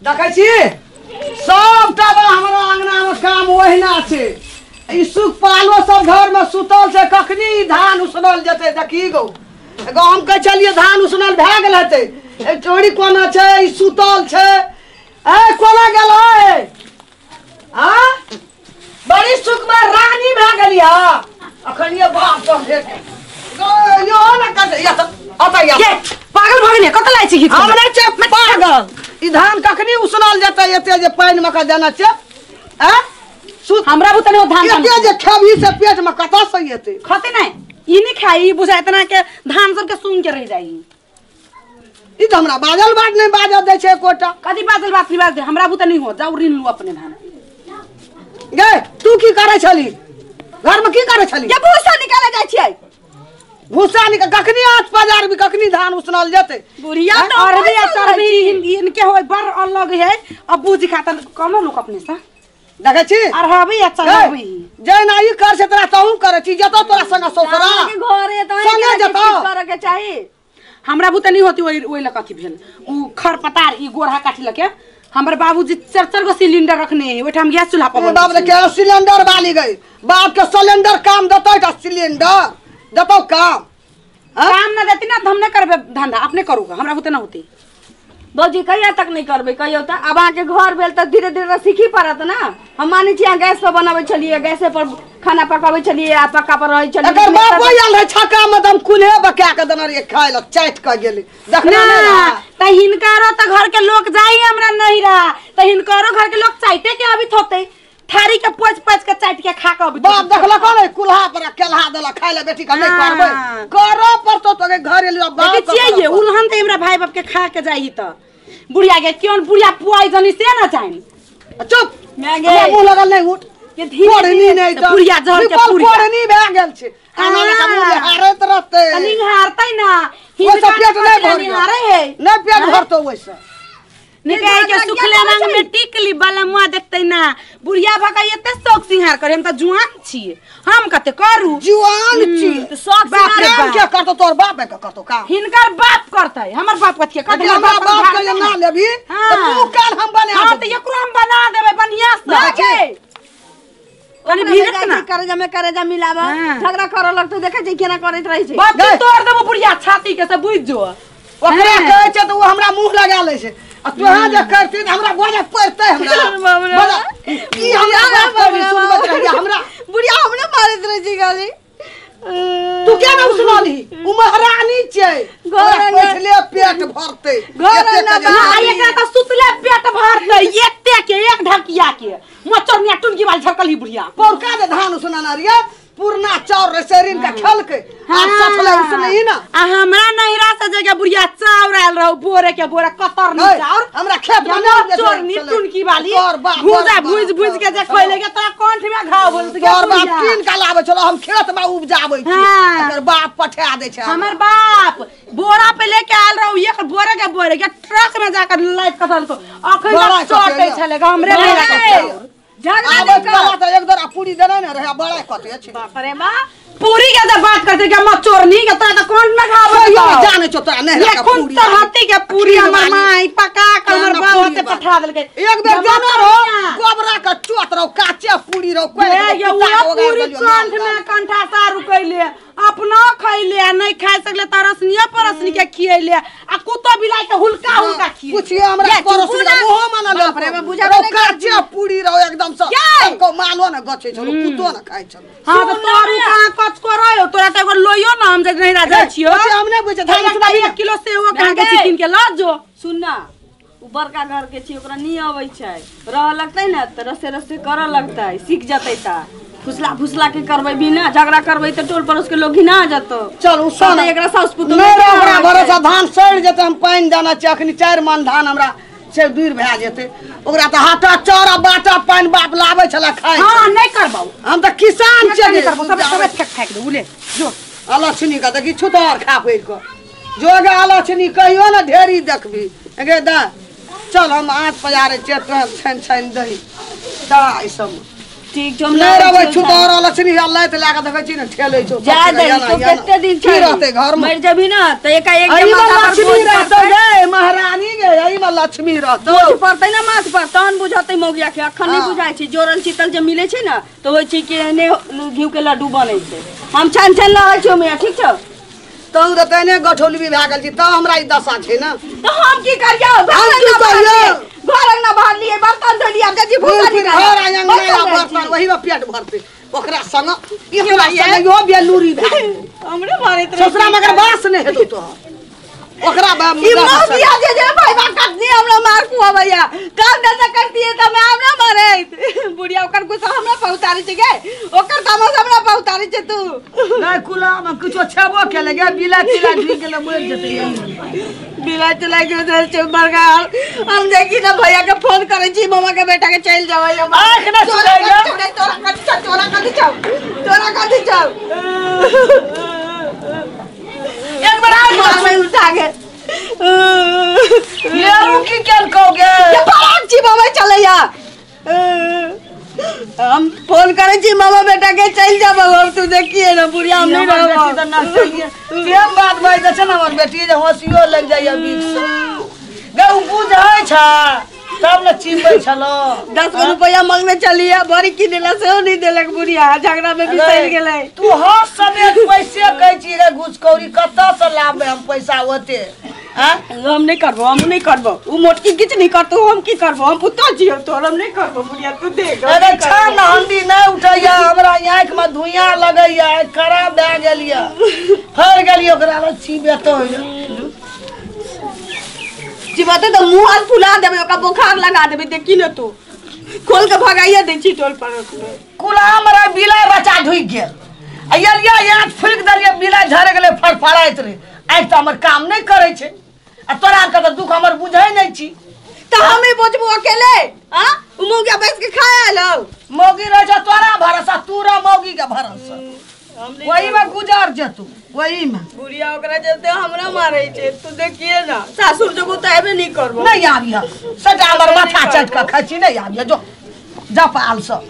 देखै छी सबटा हमरा अंगना में काम ओहिना छै। ई सुखपालो सब घर में सुतल छै, कखनी धान उसनल जेतै देखी गो। एगो हम कहै छलियै धान उसनल भए गेल हेतै, ए चोरी कोना छै, ई सुतल छै। ए कोना गेलै? आ बड़ी सुख में रानी भए गेली। हा अखन ये बाप पर भेट यो ना कर या अतऽ या। पागल भऽ गेलियै? कतऽ जाइ छी घीच? हम नहि छै पागल। ई धान कखनी उसनल जेतै एते जे पानि मे के देने छै? आ हमरा बुते नहि धान एते जे खेबही से पेट में कतऽ से एतै? खते नहि, ई नहि खाई, ई बुझा इतना के धान सब के सूंघ के रह जाई। ई तऽ हमरा बाजल बात नहि बाजऽ दै छै एकोटा। कथी बाजल बात नहि बाज दे, हमरा बुते नहि हो, जाउ ऋण लू अपने धान। गे तू की करै छली घर में? की करै छली? ये भूसा निकाले जाइ छियै। भूसा निकाल कखनी आँच पजारबी, कखनी धान उसनल जेतै? बुढ़िया तो अरबी आ चरबी इनके होय बड़ अलग है। अब्बू जी खातन कोनो लोग अपने से देखै छी अरबी आ चरबी जेना ई कर छै तोरा तहूँ करै छी, जतऽ तोरा संगे ससुरा घरे तऽ संगे जतऽ करे के चाही। हमरा बुते नहीं होती ओहि ओहि लऽ कथी भेल उ खरपतार ई गोरहा काटी लके। हमर बाबूजी चार चार गो सिलेंडर रखने है, ओहिठाम गैस चूल्हा पर। बाप रे के सिलेंडर वाली गई, बाप के सिलेंडर काम देतै त सिलेंडर देतौ काम। काम ना देती ना हम नहीं करबे धंधा, अपने करूगा, हमरा बुते ना होती। बौजी कहिया तक नहीं करबै कहियो त? आब अहाँके घर भेल तऽ धीरे धीरे सीखी पड़त ना। हम मानै छी अहाँ गैस पर बनाबै छलियै, गैसे पर खाना पकाबै छलियै आ पक्का पर रहै छलियै। एकर बाप आयल रहै छक्का में दम कुल्हे बका के देने रहियै खाय लए, चाटि के गेलै देखने ना। त हिनकारो त घर के लोग जाई हमरा नहीं रहा, त हिनकारो घर के लोग चाटे के अबित होते, थारी के पोछ पोछ के चाट के खा के अबित। बाप देखलक ने कुल्हा पर केलहा देलक खाय लए, बेटी के नहीं करबै करऽ पड़तौ तो घर एलियो बाप के छियै उलहन त हमरा भाई बाप के खा के जाई त बुढ़िया के क्यों बुढ़िया पुआई जनी से ना जाइन। चुप मैं गे मुंह लगल नहीं उठ के धीरे नहीं त बुढ़िया जहर के पुड़िया पढ़नी भए गेल छै। आना के मुंह हारैत रहतै तनी हारतै ना, ओइसँ पेट नहीं भरतै, हारे है नहीं पेट भरतौ ओइसँ। निकाय के सुखले मांग में टिकली बाला मुआ देखतै ना बुढ़िया भका एते शौक सिंहार करे। हम त जुआन छियै, हम कते करू? जुआन छी त शौक सिंहार के करतौ? तोर बाप के करतौ का? हिनकर बाप करतै, हमर बाप कथि करतै? हमरा बाप के ना लेबी त तू काल हम बना। हां त एकरो हम बना देबै बढ़िया से। कनी भीरत ना करेजा में करेजा मिलावा, झगड़ा करऽ लगतौ देखै छै केना करैत रहै छै। बाप तोड़ देबो बुढ़िया छाती के से बुझ जो। ओकरा कहै छै त उ हमरा मुंह लगा लै छै, आ तोहा जे करती त हमरा बजऽ पड़तै। हमरा की हमरा बात करबी सुनबैत रहियै हमरा बुढ़िया हमरे मारैत रहै छै गाली। तू के ना सुनलही? उ महारानी छै, ओकरा पैठले पेट भरतै। घर ना आ एकरा त सुतले पेट भरतै एते के एक ढकिया के मचरनिया टुनकी वाली झरकली बुढ़िया। पौरका जे धान उसनाना रहियै पुरना चाउर रहे शरीर के खेलकै आ सफले उसनही ना। आ हमरा नहिरा से जगह बुढ़िया चाउर आयल रहौ बोरे के बोरा कतर नी चाउर हमरा खेत में ना चोरनी टुनकी वाली भूजा भुज भुज के जे खइले के तोरा कंठ में घाव भइल। तोर बाप कीन के लाबै छलो, हम खेत में उपजाबै छी, एकर बाप पठा दै छै। हमर बाप बोरा पे लेके आयल रहौ एक बोरे के ट्रक में जाकर लाइट कटल को अखन तक चोटै छले हमरे नहिरा के झगड़ा त एक दरा पूरी देने ने रहे बड़ा कते छै। बाप रे बाप पूरी के जे बात करते के म चोरनी के तोरा त कोन में घाव यो जाने छौ तोरा नहीं ये कोन तरहती के पूरी हमर माई पका के हमर बाप से पठा देलकै। एक बेर जानो रहो गोबरा के चोट रहो काचे पूरी रहो कोई पूरी कंठ में कंठा सा रुकैले अपना खैले आ नहीं खाइ सकले त रसनिया परसनी के खियैले आ कुत्तो बिलाई के हुलका हुलका खिए। पूछिए हमरा परसनी के मुंह मानल बाप रे बाप बुझा रहो काचे पूरी रहो एकदम से सबको मालो न गछै छलो कुत्तो न खाइ छलो। हां त तोरू कहां कच करयो तोरा त एगो लोइयो न हम जे नहीं राजा छियो। हम नै बुझै धान सुनाबी 1 किलो सेहो कहां के चिकन के ल जो। सुन ना उ बड़का घर के छी ओकरा नहीं अबै छै, रह लगतै ना त रसे रसे करऽ लगतै, सीख जतै त फुसला फुसला के करबै बिना झगड़ा करबै त टोल पड़ोस के लोग घिना जतौ। चल उ सुन एकरा साउस पुतोह मेरा ओकरा भरोसा धान सड़ जेतै हम पानि देना छै अखनी 4 मन धान हमरा से दूर भए जेतै। ओकरा त हाटा चौरा बाटा पानि बाप लाबै छला खाइ। हां नहीं करबौ हम त किसान छियै, नहीं करबौ सब सब फेक फेक दे उले जो अलक्षणी के देखी छुतर खा पड़ि कऽ जोगे अलक्षणी कहियो ने ढेरी देखबी। गे दा चल हम आँच पजारै छियै तोरा छानि छानि दही दवा ई सब। ठीक छौ, हम नहि रहबै छुतहर लक्ष्मी अल्लाह त लए के देखै छी ने ठेलै छौ। जा दे तो कते दिन की रहतै घर में? मर जबी ना त एकाएक एहि में माथा पर लक्ष्मी बोझ रहतौ पड़तै। गे महारानी गे, एहि में लक्ष्मी रहतौ। बोझ पड़तै ना माथ पर तहन बुझतै मौगिया के। अखन नहीं हाँ। बुझाइ छै, जोड़ल चितल जे मिलै छै ना त होइ छै कि एहने घिउ के लड्डू बनै छै। हम छान छान लहै छियौ मैया, ठीक छौ? तहन तऽ तेहने गठौलबी भए गेल छी तऽ हमरा ई दशा छै ने। तो हम की करियौ? हम की करियौ? घर अंगना बाहर लिए, बर्तन धोलियै, आब जाइ छी भूसा फिर निकालऽ। घर आंगन बर्तन आ धोइ बर्तन छी। वही में पेट भरतै ओकरा संग, एकरा संग इहो बेलूरी भए गेल। हमरे मारैत रहै। ससुरा मगर बास नहि हेतौ तोहर ओकरा ई मौगिया जे जे भाईबा कटनी हमरा मार खुआबैया, काम धंधा करतियै तऽ हमरा मारैत बुढ़िया। ओकर गुस्सा हमरा पर उतारै छै गे, ओकर तामस हमरा पर उतारै छै तू। नहि कुला में किछो छेबो केले गे, बिला तिला ढुकि गेलै मरि जेतै। बिला चला के उधर छै बड़का। हम देखी ना भैया के फोन करै छी, मामा के बेटा के चलि जाबै। आँख नहि तोरा सुनैया। कथी छौ, तोरा कथी छौ, तोरा कथी छौ, तोरा कथी छौ? एक बेर आँख मारबै उठा के। ये की केलकौ गे? ये पराग छी मामा चलैया। हम फोन करै छी मामा बेटा के चलि जाबो हम, तू देखिए ना बुढ़िया हम नहीं हमर बेटी रहबो। तऽ नचैये सेम बात बाजि दै छै ने हमर बेटी जे हँसियो लागि जाइए बीच से। गे ओ बुझै छै तब ने चिबै छलो। 10 गो रुपया मांगने चलिए, बड़ी किनेला सेहो नहीं देलक बुढ़िया, झगड़ा में बिसरि गेलै। तू हर समय पैसे कहै छी रे घुसखोरी, कतऽ से लाबबै हम पैसा ओते? आँ? हम नहीं करबो, हम नहीं करबो। उ मोटकी किछु नहीं करतौ, हम की करबो? हम पुतोह छियौ तोहर, हम नहीं करबो बुढ़िया, तू देख। हम अरे नहीं छान करबो। हंडी नहीं उठैया, हमरा आँखि में धुइयाँ लगैया, आँखि खराब भए गेल यऽ, फड़ि गेल यऽ, ओकरा लग चिबेतौ। चिबेतै तऽ मुँह हाथ फुला देबै, ओकरा बोखार लगा देबै, देखी ने तू। खोल के भगाइए दै छी टोल पर। कुला हमरा बिलाइ बच्चा ढुकि गेल आ एलियै आँखि फूकि देलियै, बिलाइ झड़ि गेलै फड़फड़ाइत रहै। आँखि तऽ हमर काम नहि करै छै आ तोरा आरके तऽ दुख हमर बुझै नहि छी। तऽ हमे बुझबो अकेले? हाँ, उ मौगिया बैस के खाय आयल हौ। मौगी रहै छौ तोरा भरोसा, तू रह मौगी के भरोसा, वही में गुजर जेतू वही में। बुढ़िया ओकरा चलते हमरा मारै छै, तू देखिए ना। सासुर जगो तऽ एबे नहीं करबो। नहीं आबिह सटा हमर माथा चटि कऽ खाइ छी, नहीं आबिह, जो जपाल सब।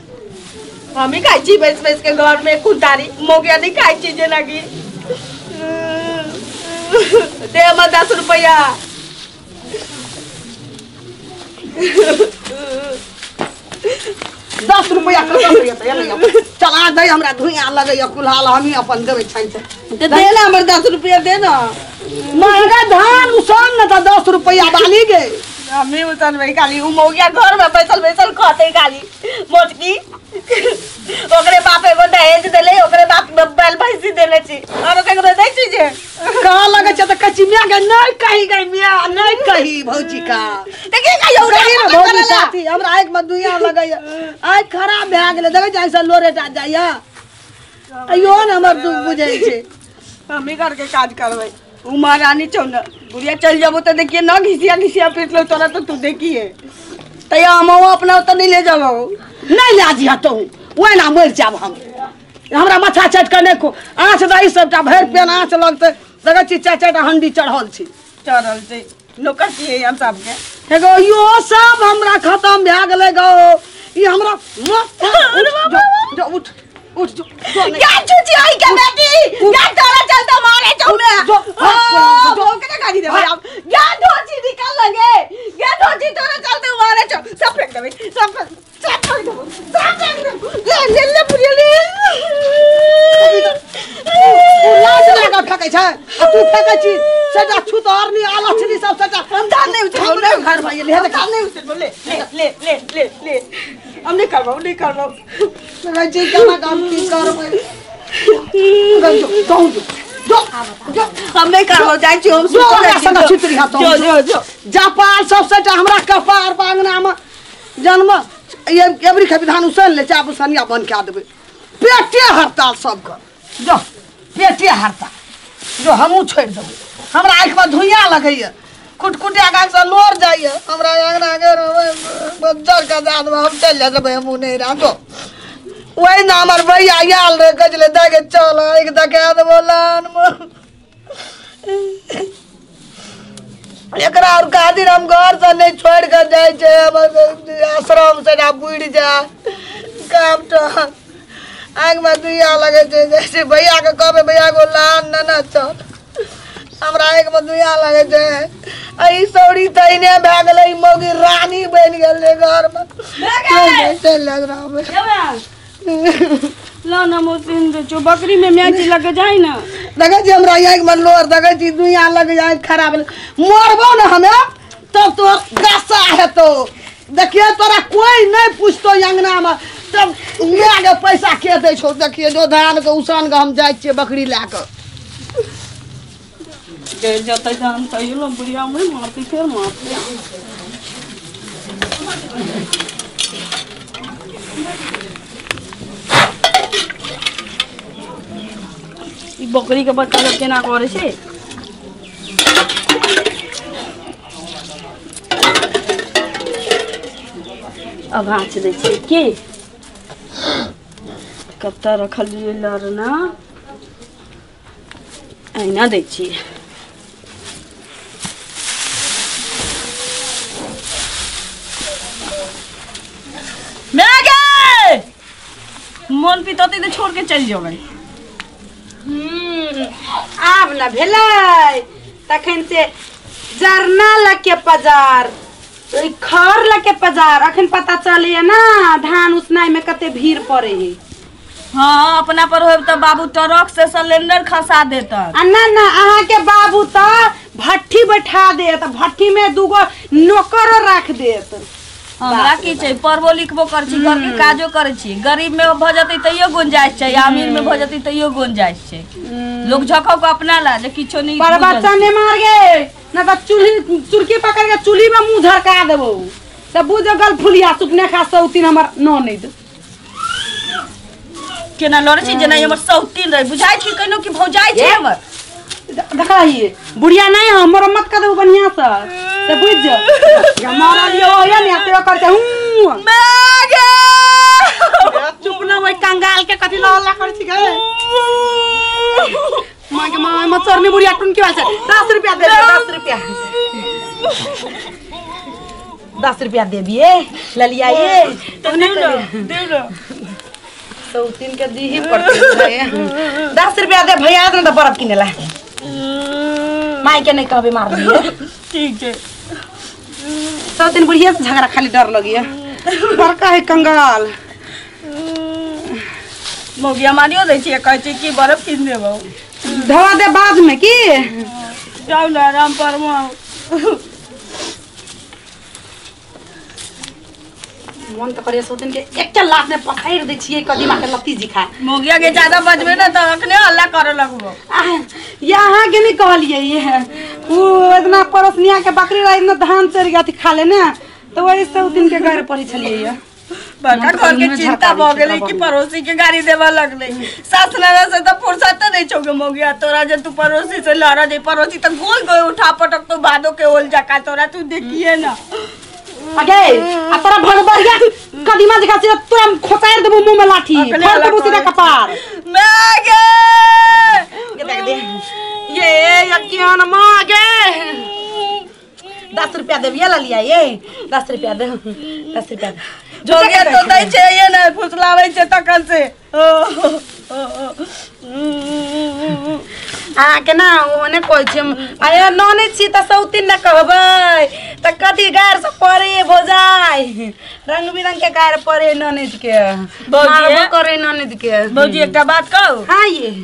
हमी खाइ छी बैस बैस के घर में कुंतारी, मौगिया नहीं खाइ छी जेनाकि। दे हमर 10 रुपया। 10 रुपया कतऽ से एतै? एलै चला दै, हमरा धुइयाँ लगैया कुल्हाल, हमही अपन देबै छानि छानि। तऽ दे ना हमर 10 रुपया दे ना। महंगा धान उसन ने तऽ 10 रुपया बाली गे। हमी उसनबै खाली, उ मौगिया घर में बैसल बैसल खतै खाली मोटकी। ओकरे बाप एगो दहेज देले, ओकरे बाप बैल भैंसी देले छी, आरो केकरो दै छी जे कहाँ लगै छै तऽ कहै छी मियाँ गे नहीं कही गे मियाँ, नहीं कही भौजी का। देखी कहियो कही ने भौजी साथी, हमरा आँखि में धुइयाँ लगैया, आँखि खराब भए गेलै, देखै छी आँखि लोरेटा जाइया, इहो ने हमर दुख बुझै छै। हमी घर के काज करबै, उ महारानी छौ न बुढ़िया। चल जाबो तऽ देखिए न घिसिया घिसिया पीट लो तोरा, तऽ तू देखिए तैया हम अपना ओतऽ नहीं ले जाबो। नहीं लए जिह तोहू, ओहिना मरि जायब हम, हमरा माथा चटि कऽ नहि खो। आँच दही सबटा भरि पेन आँच लगतै, देखै छी चारि चारिटा हंडी चढ़ल छै। चढ़ल छै, नौकर छियै हम सबके। हे गो इहो सब हमरा खतम भए गेलै गो, ई हमरा जो उठ उठ जो जो नहीं। क्या चुची आई के बेटी, क्या तोरा चलता मारे छौ में? जो, हाँ, जो। ओकरे गाड़ी देबै आब। क्या धोची निकल लगे, क्या धोची तोरा चलते मारे छौ, सब फेंक देबै, सब फेंक, सब फेंक देबो, सब फेंक देबो। ले ले ले बुढ़िया ले। उ लाज लगा फेकै छै आ तू फेकै छी सटा छुतरनी अलक्षणी सब सटा। हम धान नहीं उछलबो, हमरे घर भाई ले। हम धान नहीं उछलबो, ले ले ले ले ले ले, हम नहीं करबो, नहीं करबो। देखै छी केना काम की करबै, जो तहु जो जो जो हम नहीं करबो, जाइ छी हम जो सुतल ओकरा छी। संग सुति रहिह तहु। जो जो जो। जापान सब सटा हमरा कपार बांगना में जन्म एबरी खेपी धान उसन ले चाप उसनिया बंद कए देबै, पेटे हड़ताल सबके, जो पेटे हड़ताल जो हमहूँ छोड़ि देबै। हमरा आँखिमे धुइयाँ लगैया, कुटकुटिया गाछसँ लोर जाइया, हमरा अङ्गना बज्जर के दाँतमे हम चलि जेबै, हमहूँ नहि रहबो। वही ना हमर भैया आयल रहे, कहै छलै दाइ गे चल आँखि देखा देबो लानमे, एकरा और खातिर हम घर से नहीं छोड़ कर जाए छे, हमर आश्रम से ना बुड़ जा। काम तो आँख में दुइया लगे छै जैसे भैया के कहबै भैया गो लान न न चल हमरा आँख में दुइया लगे छै आ ई सौरी तहिने भए गेलै ई मौगी रानी बनि गेलै घर में चल रहबै ला ना मोसिन दे छो बकरी में मैच लग जाए ना देखै छी हमरा आँख में लोर देखै छी दुइया लग जाए खराब मरबो न हमे तब तोर दशा हेतौ देखिए तोरा कोई नहीं पूछतो अंगना में तब माय के पैसा के दै छौ देखिए जो धान के उसान के हम जाइ छियै बकरी लए के गैर जतै धान तैयो बुढ़िया में मारती फेर मारती ई बकरी के बच्चा सब केना करे छै अब आँच दै छियै की कत्ता रखलियै लड़ना एना दै छियै मन पितौते तऽ छोड़ के चलि जेबै। आब न भेलै तखन से जरना लके पजार खर लके पजार अखन पता चलैया ना धान उसनाई में कते भीड़ पड़े है। हाँ अपना पर होब तो बाबू ट्रक से सिलेंडर खसा देता। आ ना ना अहाँ के बाबू तो भट्ठी बैठा देत, भट्ठी में दूगो नौकरो रख देत। हमरा की छै पढ़बो लिखबो कर छी, घर के काजो करे छी। गरीब में भ जतै तैयो गुंजाइश छै, अमीर में भ जतै तैयो गुंजाइश छै। लोग झकौ के अपना ला जे किछो नहीं। पर बच्चा ने मार गे ना त चूल्ही चुरकी पकड़ के चूल्ही में मुंह धरका देबो त बुझ गल फुलिया सुपने खा सौतीन हमर ननैद केना लड़ै छी जेना हमर सौतीन रहे बुझाइ छी कहिनो कि भौजाइ छै हमर। देखा बुढ़िया नहीं हम मरम्मत कर देबो बढ़िया से त बुझ जा मारल यो या ने ते करते हूं मैं गे चुप न ओइ कंगाल के कथि लहला करै छी गे। मां के मां मचरनी बुढ़िया टुनकी वाल छै। 10 रुपया दे 10 रुपया 10 रुपया देबिए ललिया ये त देउ न देउ न सौतीन के दीही पड़ते 10 रुपया दे भैया न त बरफ किनेला माई के नहीं कहबे मार दिए। ठीक छै सौतीन बुढ़िया से झगड़ा खाली डर लगिया बड़का है कंगाल। मौगिया मारियो दै छियै कहै छै कि बरफ किन देबौ धवा दे बाद में की जाउ न आराम पर मन त करे सौतीन के एकटा लात में पसारि दै छियै कदीमा के लत्ती जी खा। मौगिया के ज्यादा बजबे न त अखने हल्ला करे लगबो। यहाँ के नहीं कहलिए ये उ इतना पड़ोसनिया के बकरी रहे इतना धान चर गया थी खा ले ना तो वही सौतीन के घर पड़ी छलिए। बड़का घर के चिंता भ गेलै कि पड़ोसी के गाड़ी देबा लगलै। सास ननद से त फुर्सत नहीं छौ गे मौगिया तोरा जे तू पड़ोसी से लड़ जे पड़ोसी त गोल गोल उठा पटक तो बादो के ओल जका तोरा तू देखिए ना। अगे आ तोरा भगबरिया कदीमा जका छै तोरा खोसारि देबो मुंह में लाठी फोड़ देबो सीधा कपार। मैं गे ये देख दे ये यकीन मां गे 10 रुपया देबिया ललिया ये 10 रुपया दे 10 रुपया जोगे तो दै छै ये नै फुसलाबै छै तखन से। आ के ना ओने कहै छै आ नने छी त सौतीन न कहबै त कथी गार से परे भौजाइ रंग बिरंग के गार परे ननद के मारबो करे ननद के। भौजी एकटा बात कहू? हां ये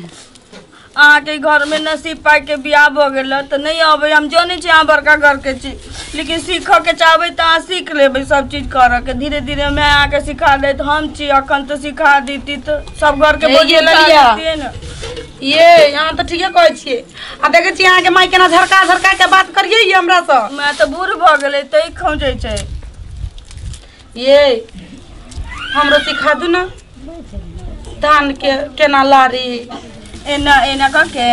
अहाँ के घर में नसीब पाइ के बियाह भ गेल त नहीं अबै हम जानै छी अहाँ बड़का घर के छी लेकिन सीख के चाहबै त अहाँ सीख लेबै सब चीज कर के धीरे धीरे मैं अहाँ के सिखा देत हम छी अखन त सिखा देती त सब घर के बोझ ललिया न। ये यहाँ त ठीके कहै छियै आ देखै छी अहाँ के माई केना झरका झरका के बात करियै ये हमरा से। मैं त बूढ़ भ गेलै तै खौंजै छै। ये हमरो सिखा दू ना धान के केना लारी एना एना क के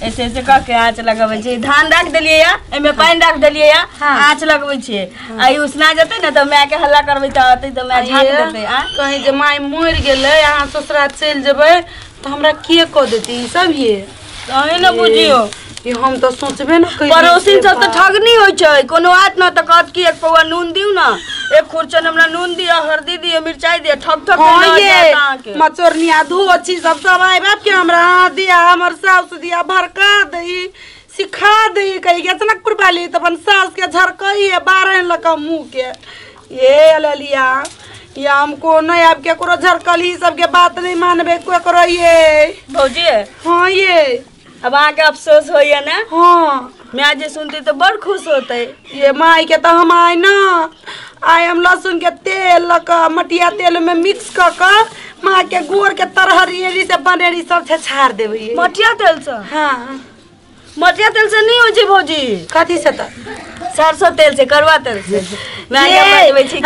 ऐसे ऐसे क के आँच लगबै छी। धान राख देलियै या एमे पानि राख देलियै या आँच लगबै छियै आ ई उसना जेतै ने त माय के हल्ला करबै त अतै त माय झाँक देतै। आ कहीं जे माय मरि गेलै अहाँ ससुरा चलि जेबै त हमरा के कह देतै ई सब ये अहीं ने बुझियौ ई हम त सोचबे न करियै। पड़ोसिन सब त ठगनी होइ छै कोनो आत न त कहत कि एक पौआ नून दिउ न एक खुरचन हमरा नून दिया हल्दी दिया मिरचाई दिया ठक ठक के ये मचोरनिया धो अच्छी सब सब आए बाप के हमरा दिया हमर सास दिया भरका दई सिखा दई कही के जनकपुर वाली त अपन सास के झरकई है बारह लका मुंह के ये ललिया या हमको नहीं आप के करो झरकली सबके बात नहीं मानबे को करो ये भौजी। हां ये अब आके अफसोस होइए ना। हाँ मैं आज सुनती तो बड़ खुश होते। ये माई के तो हम आए ना आए हम लहसुन के तेल लक मटिया तेल में मिक्स क के माँ के गोर के तरहरी से बनेरी सब छे छाड़ देबे। मटिया तेल से? हाँ मटिया तेल से नहीं हो जी भौजी। कथी से त? सरसों तेल से, करुआ तेल से।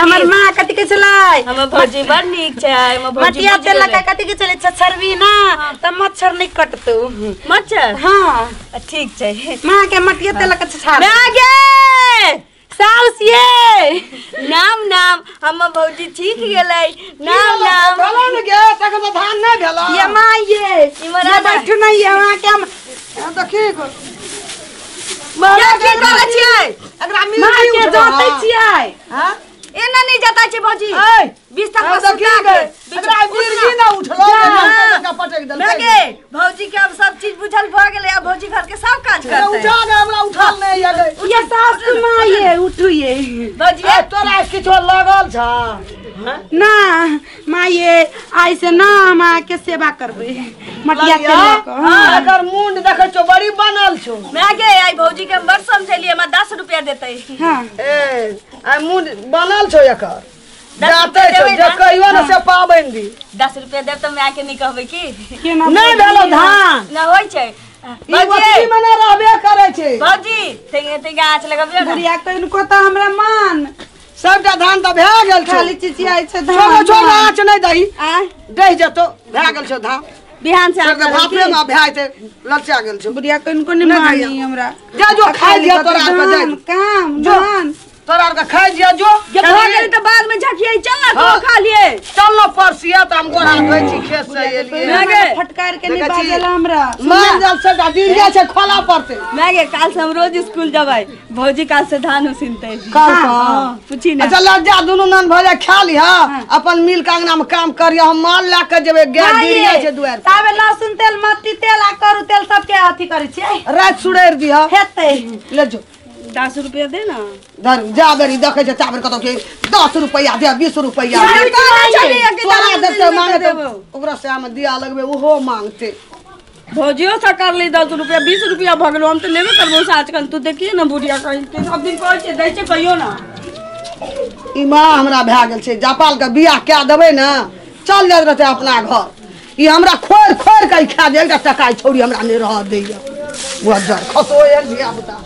हमर माँ कथी के छलै? हमर भौजी बड़ नीक छै। हमर भौजी मटिया तेल लगा कथी के छलै? छछरबी ना त मच्छर नहीं कटतौ। मच्छर? हाँ ठीक छै। माँ के मटिया तेल लगा छछार माँ गे साउस ये नाम नाम हमर भौजी ठीक गेलै। नाम नाम भेलै ने गे तखन त धान नहीं भेलै। ये माँ ये इमरा बैठू नहीं ये माँ के हम देखी माँ की करै छियै? एकरा मिर्गी के जोतै छियै। हां एना नहीं जाता छै भौजी। ए बिस्तर पर सुता के एकरा मिर्गी ना उठलो के पटक देलकै। माँ गे भौजी के अब सब चीज बुझल भ गेलै। अब भौजी घर के सब काज करतै। उठा गे हमरा उठल नहीं ये ये सास माँ ये उठू ये भौजी। ए तोरा किछो लगल छ ना माँ ये आइ से ना हम आके सेवा करबै मटिया तेल लऽ कऽ। हां एकर मुंड देखै छौ बड़ी बनल छौ। माँ गे आई भौजी के हम बड़ समझेलियै हमरा 10 रुपया देतै। हां ए आई मुंड बनल छौ एकर जाते छौ जे कहियो न से पाबनि दी। 10 रुपया देब त माँ के नहीं कहबै की नहीं भेलो धान ना होय छै। ई बच्ची में ना रहबे करै छै। भौजी तेंगे तेंगे आँच लगबियौ ना बुढ़िया कनको त हमरा मान सबटा धान त भए गेल छौ। खाली चिचियाइ छै धान। छोड़ो छोड़ो आँच नहीं दही आ दही जतो भए गेल छौ धान। बिहान से आँच भापे में भए जेतै ललचा गेल छौ। बुढ़िया कनको नहीं मानी हमरा। जा जो खाइ लिअ तोरा आर के जा काम धान तोरा आर के खाइ लिअ जो जे भ गेलै त बाद में झकियै चल ना तो खा लिए चल ना परसिया त हम गोरा धोइ छी खेत से एलियै। फटकार के नहीं बाजल हमरा मान जाल सबटा दिन जाइ छै खोला पड़तै। माँ गे काल से हम रोज स्कूल जबै भौजी काल से धान उसिनतै। काल पूछी ना। अच्छा लज्जा दुनू नन भऽ जाय खा लिह अपन मिल के अंगना में काम करिय। हम माल लए के जेबै गाय गिर जाइ छै दुआर पर। ताबे लहसुन तेल मट्टी तेल आ करू तेल सबके अथी करै छियै। राति सुड़ैर दिह हेतै ले जो 10 रुपया दे ना धर जा बेरी देखै छै ताबेर कतौ के 10 रुपया दे 20 रुपया तोरा देतै मांगतै ओकरा से हम दिया लगबै ओहो मांगतै। भौजियो से कर ली 10 रुपया 20 रुपया भऽ गेलो हम तऽ लेबे करबो साँझ तू देखिए ना बुढ़िया कहीं के सब दिन कहै छै दै छै कहियो ना। ई माँ हमरा भए गेल छै जापाल के बियाह कए देबै ने चल जाइत रहतै अपना घर। ई हमरा खोरि खोरि के खा दे एकटा टका छौड़ी हमरा नहीं रह दैया। वजर खसो एहन धिया पुता।